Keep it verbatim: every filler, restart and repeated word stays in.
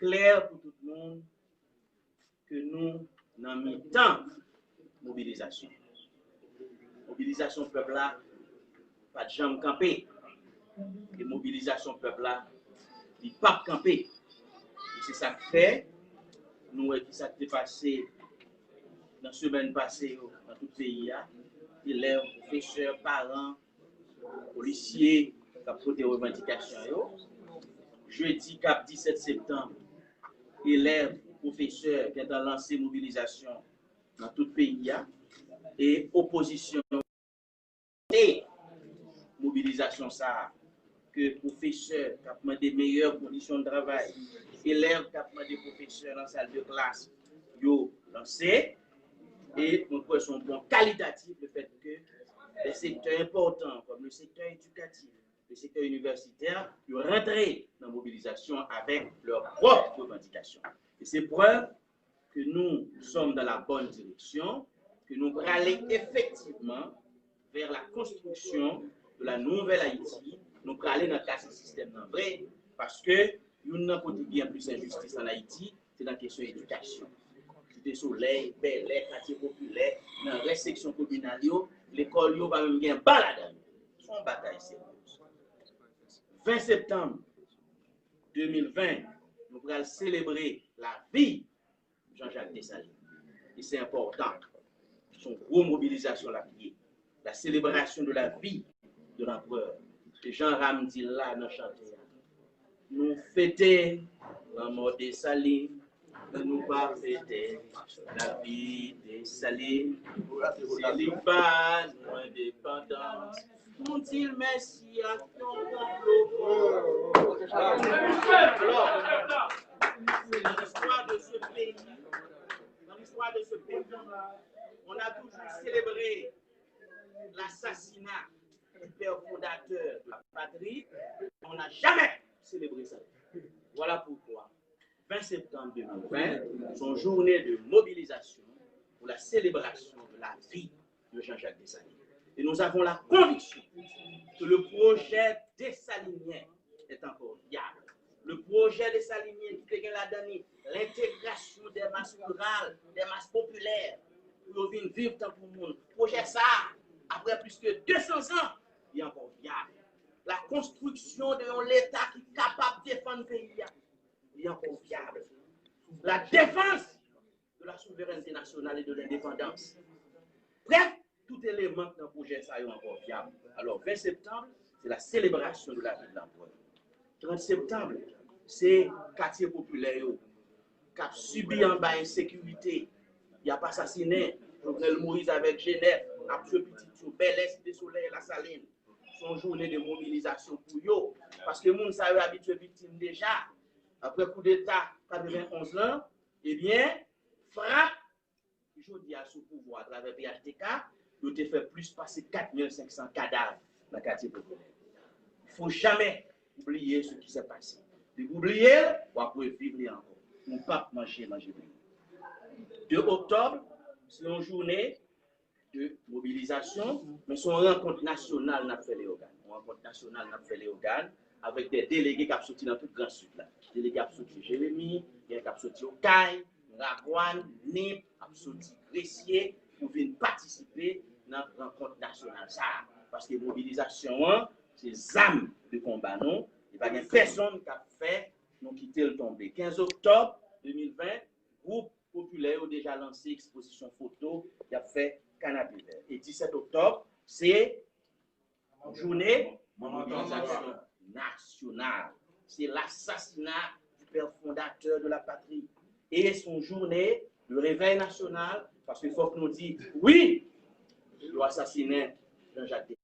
klè pou tout moun ke nou nan mitan mobilizasyon. Mobilizasyon pèp la pa t janm kanpe. E mobilizasyon pèp la, li p ap kanpe. E se sa k fè, nou wè ki sa k te pase nan semèn pase yo nan tout peyi a, elèv, pwofesè, paran, polisye k ap pote revandikasyon yo. Jedi k ap disèt septanm, elèv, pwofesè gentan lanse mobilizasyon nan tout peyi a. E opozisyon an mobilizasyon sa a ke pwofesè k ap mande meyè kondisyon de travay, elèv k ap mande pwofesè nan sal de klas yo lanse. E mwen kwè se yon bon kalitatif le fèt ke de sektè enpòtan kòm le sektè edikatif, le sektè inivèsitè, yo rantre nan mobilizasyon avèk lè pwòp revandikasyon. E se prèv que nous sommes dans la bonne direction, que nou prale efektivman vers la construction de la nouvelle Haïti, nou prale nan kase sistèm nan vre, paske youn nan kote ki gen plis enjistis an Ayiti, se nan kesyon edikasyon. Site Solèy, Bèlè, katye popilè, nan rès seksyon kominal yo, lekòl yo pa menm gen ban ladan yo. Se yon batay serye. Ven septanm de mil ven, nou pral selebre lavi Jean-Jacques Dessalines. E se enpòtan. Se yon gwo mobilizasyon l ap ye. La célébration de la vie de l'empereur. E jan Ram di l la nan chante a, nou fete lanmò Desalin, men nou pa fete lavi Desalin. Se li k ba nou endepandans. Nou di l mèsi ak yon konplo. Alors, dans l'histoire de ce pays, dans l'histoire de ce pays, on a toujours célébré l'assassinat du père fondateur de la patrie, on n'a jamais célébré ça. Voilà pourquoi vingt septembre deux mille vingt, c'est une journée de mobilisation pour la célébration de la vie de Jean-Jacques Dessalines. Et nous avons la conviction que le projet dessalinien est encore viable. Le projet dessalinien ki te gen ladan li lentegrasyon de mas riral, de mas popilè, pou yo vin viv tankou moun. Pwojè sa a, apre plis ke de san zan, li ankò vyab. La konstriksyon de yon Leta ki kapab defann peyi a, li ankò vyab. La défense de la souveraineté nationale et de l'indépendance. Bref, tout eleman k nan pwojè sa yo ankò vyab. Alò, ven septanm, se la selebrasyon de la vi de l'empereur. Trant septanm, se katye popilè yo k ap sibi anba ensekirite. Y ap asasinen. Jovenel Moïse avèk G nèf ap tchwe pitit yo. Bèlè, Site Solèy, Lasalin. Se yon jounen de mobilizasyon pou yo. Paske moun sa yo abitye viktim deja. Apre koudeta katrevenonz lan, ebyen, frap ki jodi a sou pouvwa atravè P H T K, yo te fè plis pase kat mil senk san kadav nan katye popilè. Fo jamè oubliye ce qui s'est passé. Depi w bliye l, w ap reviv li ankò. Ou p ap manje manje bliye. De oktòb, se yon jounen de mobilizasyon, men se yon rankont nasyonal n ap fè Leyogàn. Yon rankont nasyonal n ap fè Leyogàn, avèk de delege k ap soti nan tout Gran Sid la. Delege ap soti Jeremi, gen k ap soti Okay, Miragwàn, Nip, ap soti Gresye, pou vin patisipe nan rankont nasyonal sa a. Paske mobilizasyon an, se zam de konba nou, e pa gen pèsonn k ap fè nou kite l tonbe. Kenz oktòb de mil ven, gwoup popilè yo deja lanse ekspozisyon foto y ap fè Kanapevè. E disèt oktòb, se jounen mobilizasyon nasyonal. Se l'assassinat du père fondateur de la patrie. E se yon jounen de réveil national, paske fòk nou di, wi, yo asasinen Jean-Jacques